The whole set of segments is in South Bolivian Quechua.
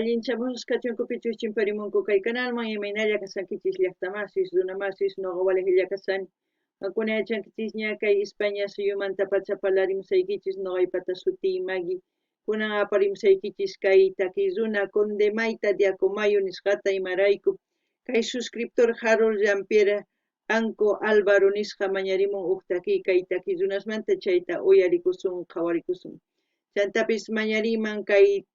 Allinchamusqa kachunkupichus chimparimunku kay kanalman, imaynalla kashankichis llaqtamasis, runamasis, noqa walejilla kashani. Qankuna yachankichisña kay España suyumantapacha parlarimusaykichis, noqaypata sutiy Magui. Kunan aparimusaykichis kay takiy runa Condemayta de Acomayo nisqata, imarayku kay suscriptor Harold Jean-Pierre Anco Álvaro nisqa mañarimun uj takiy kay takiy runasmanta, chayta uyarikusun, qhawarikusun. Chantapis mañariyman kay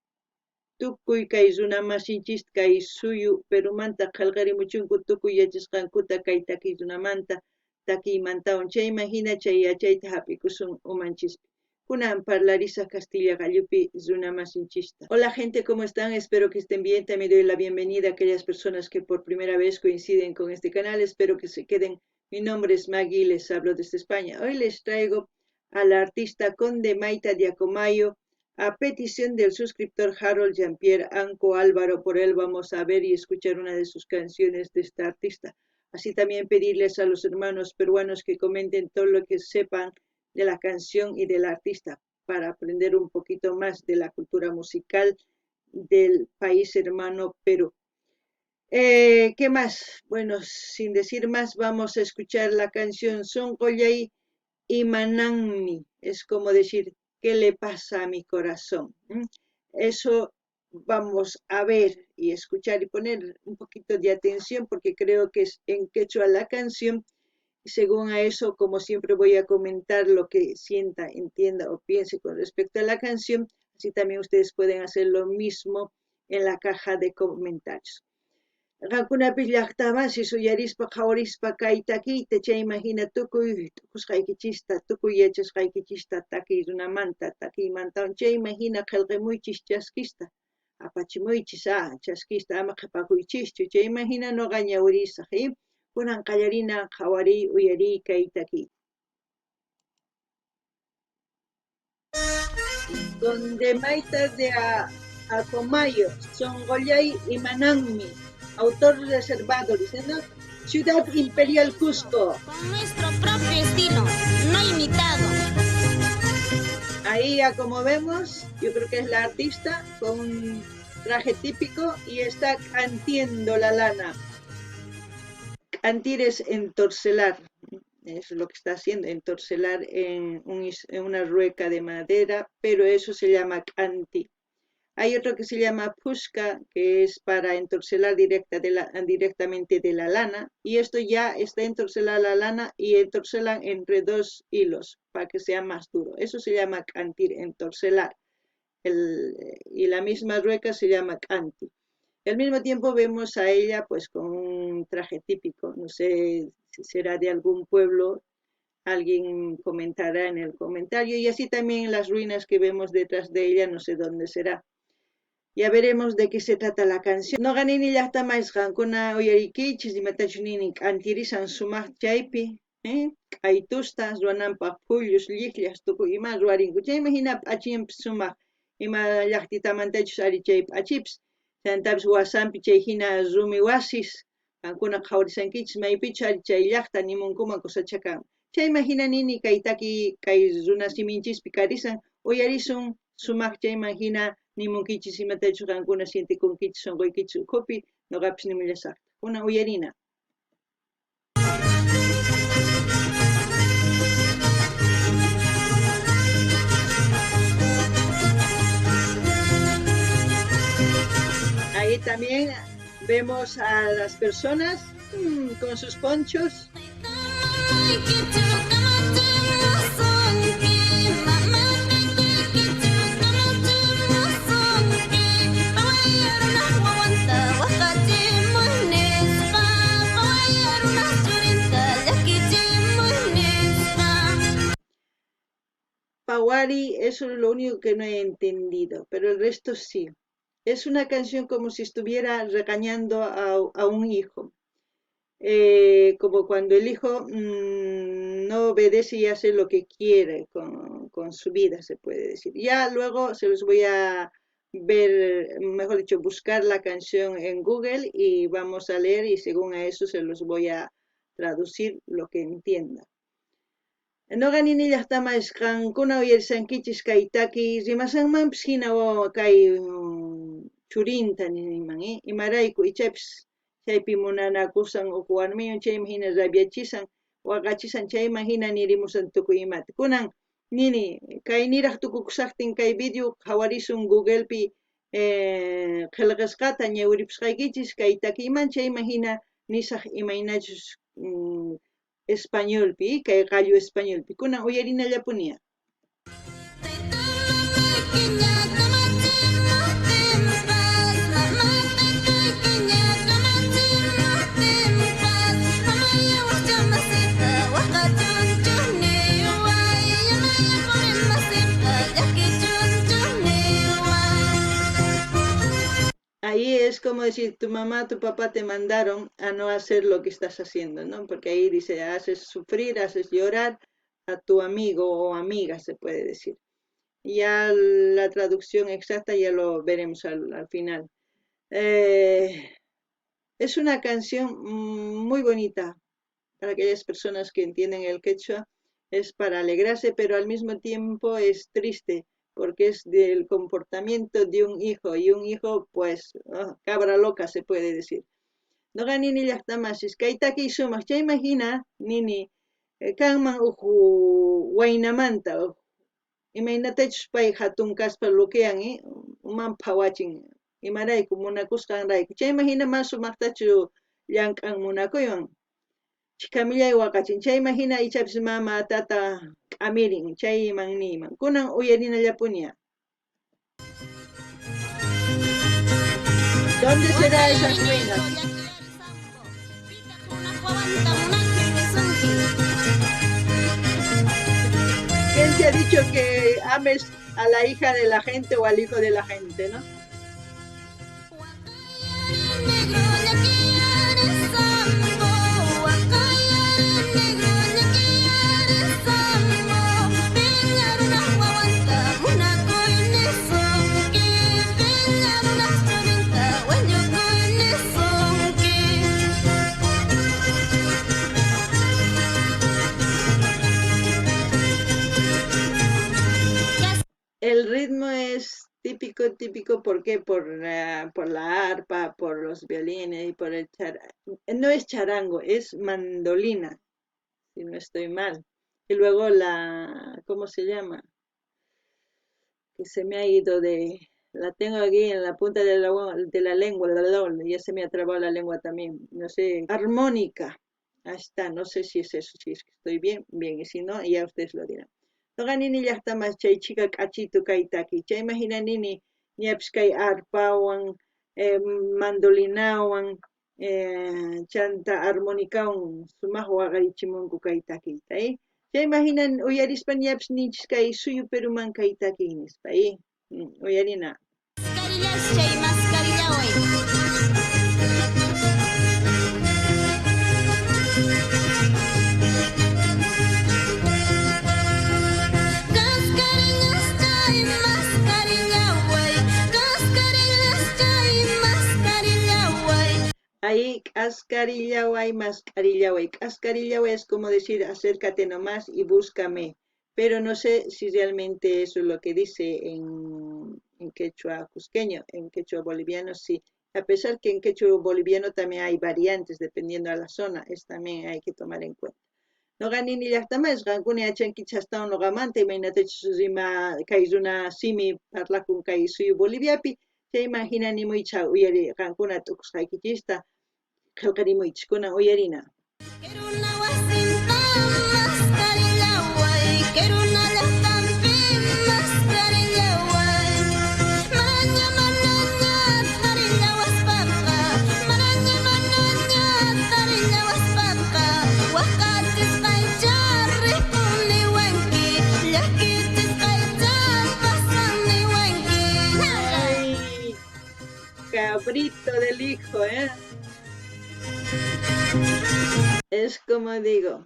tukuy kay runamasinchista kay suyu Perumanta qhelqarimuchunku tukuy yachasqankuta kay takiy runamanta, takiymantawan, chayman hina chay yachayta hap'ikusun umanchispi. Kunan parlarisaj Castilla qallupi runamasinchista. Hola gente, ¿cómo están? Espero que estén bien. También doy la bienvenida a aquellas personas que por primera vez coinciden con este canal. Espero que se queden. Mi nombre es Maggie, les hablo desde España. Hoy les traigo a la artista Condemayta de Acomayo a petición del suscriptor Harold Jean-Pierre Anco Álvaro. Por él vamos a ver y escuchar una de sus canciones de esta artista. Así también pedirles a los hermanos peruanos que comenten todo lo que sepan de la canción y del artista para aprender un poquito más de la cultura musical del país hermano Perú. ¿Qué más? Bueno, sin decir más, vamos a escuchar la canción Sonqollay Imananmi. Es como decir, ¿qué le pasa a mi corazón? Eso vamos a ver y escuchar y poner un poquito de atención, porque creo que es en quechua la canción. Y según a eso, como siempre, voy a comentar lo que sienta, entienda o piense con respecto a la canción. Así también ustedes pueden hacer lo mismo en la caja de comentarios. Qankunapis llaqtamasis uyarispa qhawarispa kay takiyta, chayman hina tukuy tukusqaykichista, tukuy yachasqaykichista takiy runamanta, takiymantawan, chayman hina qhelqamuychis chaskista, apachimuychis, chaskista, ama qhepakuychischu, chayman hina noqa ñawirisaj, Kunan qallarina qhawariy uyariy kay takiy. Condemayta de Acomayo, Sonqollay Imananmi, autor reservado, dice, ¿no? Ciudad Imperial Cusco. Con nuestro propio estilo, no imitado. Ahí ya como vemos, yo creo que es la artista con un traje típico y está cantiendo la lana. Cantir es entorcelar, es lo que está haciendo, entorcelar en una rueca de madera, pero eso se llama canti. Hay otro que se llama pusca, que es para entorcelar directamente de la lana, y esto ya está entorcelada la lana y entorcelan entre dos hilos para que sea más duro. Eso se llama cantir, entorcelar. Y la misma rueca se llama canti. Al mismo tiempo vemos a ella con un traje típico, no sé si será de algún pueblo, alguien comentará en el comentario, y así también las ruinas que vemos detrás de ella, no sé dónde será. Ya veremos de qué se trata la canción. Noqa nini llaqta mays qankuna uyariykichis, imatachus nini k'antirisan sumaq chaypi, K'aytusta ruwananpaq phullus, lliqllas, tukuy ima ruwarinku. Chayman hina p'achinpis sumaq, ima llaqtitamantachus ari chay p'achipis. Chantapis wasanpi chay hina rumi wasis, qankuna qhawarisankichis maypichus ari chay llaqta nimunkuman kusachakan. Chayman hina nini kay taki kay runa siminchispi karisan, uyarisun sumaq chayman hina nimunkichis imatachus qankuna sientikunkichis sonqoykichis ukhupi, noqapis nimullasaqta. Kunan uyarina. Ahí también vemos a las personas con sus ponchos. Pawari, eso es lo único que no he entendido, pero el resto sí. Es una canción como si estuviera regañando a un hijo. Como cuando el hijo no obedece y hace lo que quiere con su vida, se puede decir. Ya luego se los voy a ver, mejor dicho, buscar la canción en Google y vamos a leer y según a eso se los voy a traducir lo que entienda. Noqa nini llaqtamays qankuna uyarisankichis kay taki rimasanmanpis hina wawa kay Churinta niyman, imarayku ichapis chaypi munanakusan uj warmiwan chayman hina rabiachisan waqachisan chayman hina nirimusan tukuy imata. Kunan nini kay niraj tukukushajtin kay video qhawarisun Googlepi qhelqasqata ñawiripusqaykichis kay takiyman chayman hina nisaj imaynachus españolpi kay qallu españolpi. Kunan uyarinallapuniya. Ahí es como decir, tu mamá, tu papá te mandaron a no hacer lo que estás haciendo, ¿no? Porque ahí dice, haces sufrir, haces llorar a tu amigo o amiga, se puede decir. Ya la traducción exacta ya lo veremos al final. Es una canción muy bonita para aquellas personas que entienden el quechua. Es para alegrarse, pero al mismo tiempo es triste, porque es del comportamiento de un hijo, y un hijo, pues, oh, cabra loca se puede decir. Noqa nini llaqtamasis, kay takiy sumaq, chayman hina, nini, kanman uj waynamanta, imaynatachus pay hatun kaspa loquean, uman phawachin, imarayku munakusqanrayku, chayman hina mas sumaqtachu llank'an munakuywan. Chhikamillay waqachin, chayman hina ichapis mama tata k'amirin, chayman niyman. Kunan uyarinallapuniya. ¿Dónde será esas ruinas? ¿Quién te ha dicho que ames a la hija de la gente o al hijo de la gente, no? El ritmo es típico, típico, ¿por qué? Por la arpa, por los violines y por el charango. No es charango, es mandolina, si no estoy mal. Y luego la, ¿cómo se llama? Que se me ha ido de... La tengo aquí en la punta de la lengua, ya se me ha trabado la lengua también, no sé, armónica. Ahí está, no sé si es eso, si es que estoy bien, bien, y si no, ya ustedes lo dirán. Noqa nini llaqtamas chay chhika k'achitu kay taki. Chayman hina nini ñapis kay arpawan, mandolinawan, chanta armonikawan sumaq waqarichimunku kay takiyta. Chayman hina uyarispa ñapis ninchis kay suyu Peruman kay takiy nispa. Uyarina. Ahí, k'askarillaway, maskarillaway. K'askarillaway es como decir, acércate nomás y búscame. Pero no sé si realmente eso es lo que dice en quechua cusqueño, en quechua boliviano sí. A pesar que en quechua boliviano también hay variantes dependiendo a la zona, es también hay que tomar en cuenta. Noqa nini llaqtamas, qankuna yachankichis astawan noqamanta, imaynatachus rima kay runa simi parlakun kay suyu Boliviapi, chayman hina nimuycha uyari qankuna t'ukusqaykichista qhelqarimuychis, kunan uyarina. Ay, cabrito del hijo, ¿eh? Es como digo,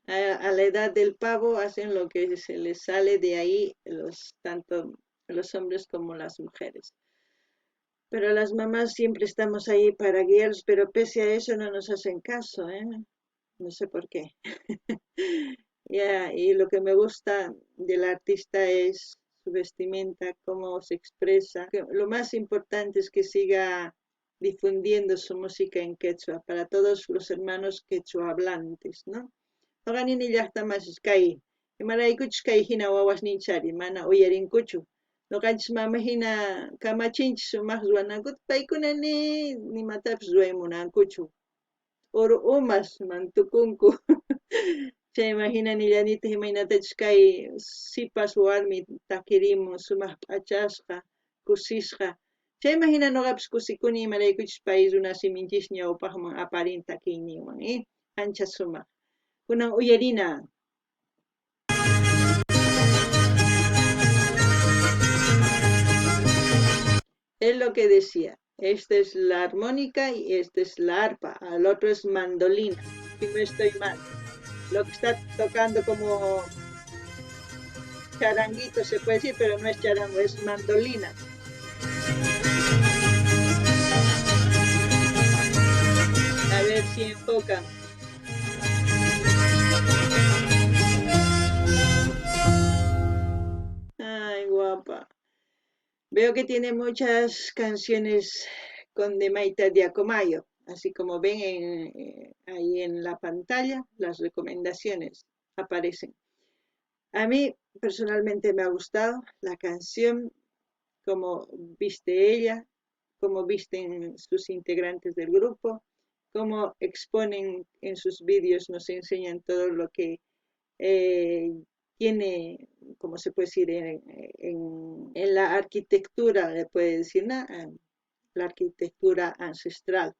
a la edad del pavo hacen lo que se les sale de ahí, tanto los hombres como las mujeres. Pero las mamás siempre estamos ahí para guiarlos, pero pese a eso no nos hacen caso, ¿eh? No sé por qué. Y lo que me gusta del artista es su vestimenta, cómo se expresa. Lo más importante es que siga difundiendo su música en quechua para todos los hermanos quechua hablantes, ¿no? Noqa nini llaqta masis kay, imaraykuchus kay hina wawasninchari mana uyarinkuchu. Noqanchis mama hina kamachinchis sumaq ruwanankuta, paykuna ni nimatapis ruway munankuchu. Uru umas mantukunku. Chayman hina nillanitaq imaynatachus kay sipas warmi takirimun sumaq p'achasqa, kusisqa. Chayman hina noqapis kusikuni imaraykuchus pay runa siminchis ñawpaqman aparin takiyninwan, eh? Ancha sumaq. Kunan uyarina. Es lo que decía. Esta es la armónica y esta es la arpa. Al otro es mandolina. Si no estoy mal. Lo que está tocando como charanguito se puede decir, pero no es charango, es mandolina. A ver si enfocan. Ay, guapa. Veo que tiene muchas canciones Condemayta de Acomayo, así como ven ahí en la pantalla, las recomendaciones aparecen. A mí personalmente me ha gustado la canción, cómo viste ella, cómo visten sus integrantes del grupo, cómo exponen en sus vídeos, nos enseñan todo lo que tiene, como se puede decir, en la arquitectura, le puede decir, ¿no? La arquitectura ancestral.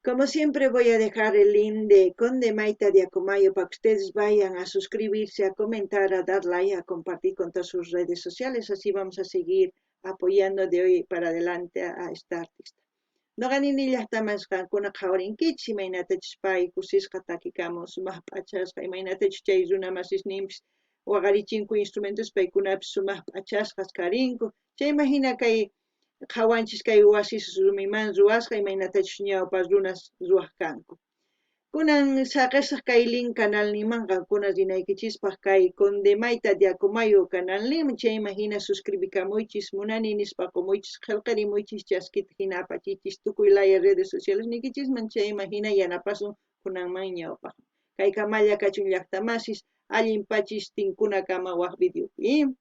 Como siempre voy a dejar el link de Condemayta de Acomayo para que ustedes vayan a suscribirse, a comentar, a dar like, a compartir con todas sus redes sociales. Así vamos a seguir apoyando de hoy para adelante a esta artista. Noqa nini llaqtaman qankuna qhawarinkichis, imaynatachus pay kusisqa takikamun, sumaq p'achasqa, imaynatachus chay runa masisninpis waqarichinku instrumentos, paykunapis sumaq p'achasqas karinku. Chayman hina kay qhawanchis kay wasis rumiman ruwasqa, imaynatachus ñawpa runas ruwaq kanku. Kunan saqesaq kay link canalninman qankuna rinaykichispaq kay Condemayta de Acomayo canalninman, chayman hina suscribikamuychis, munani nispa qumuychis, qhelqarimuychis, chaskita hina apachichis tukuy laya redes sociales niykichisman, chayman hina yanapasun kunanman ñawpaq. Kay kamalla kachun llaqtamasis, allin pachis tinkunakama waq videopi.